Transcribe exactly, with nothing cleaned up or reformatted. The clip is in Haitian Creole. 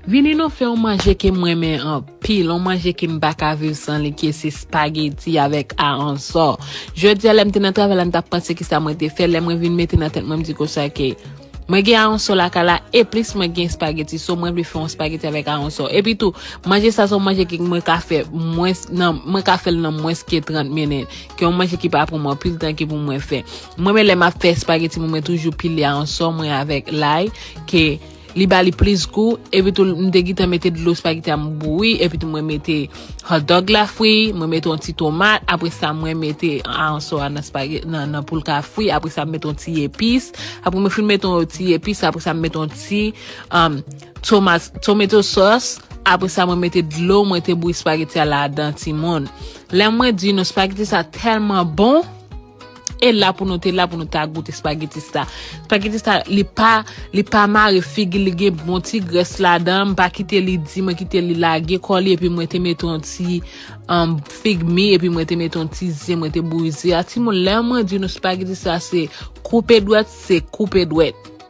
Vini nou fè yon manje ke m renmen anpil, yon manje ke m pa ka viv san li, ke se spageti avèk aransò. Jodi a, lè m te nan travay la, m t ap panse kisa mwen te fè. Lè mwen vin mete nan tèt mwen, m di konsa ke mwen gen aransò lakay la, e plis mwen gen spageti. So, mwen vle fè yon spageti avèk aransò. Epi tou, manje sa se yon manje ke mwen ka fè mwens nan, mwen ka fè l nan mwens ke trant minit. Ke yon manje ki pa pran mwen anpil tan ke pou mwen fè. Mwen menm lè m ap fè spageti mwen, mwen toujou pile aransò mwen avèk lay, ke li ba li plis gou, epi tou m te gentan mete dlo spageti a m bouyi, epi tou mwen mete hotdog la fri, mwen mete yon ti tomat, apre sa mwen mete aransò a nan spageti, nan, nan pou l ka fri, apre sa m mete yon ti epis, apre mwen fin mete yon ti epis, apre sa m mete yon ti um, tomat, tomato sauce, apre sa mwen mete dlo, mwen te bouyi spageti a ladan timoun. Lè mwen di nou spageti sa tèlman bon, e la pou nou te la pou nou ta goute spageti sa. Spageti sa, li pa, li pa mare figi, li gen bon ti grès ladan, m pa kite li di, mwen kite li lage kò li, epi mwen te mete yon ti um, fig mi, epi mwen te mete yon ti ze, mwen te bouyi ze a. Timoun, lè mwen di nou spageti sa se koupe dwèt, se koupe dwèt.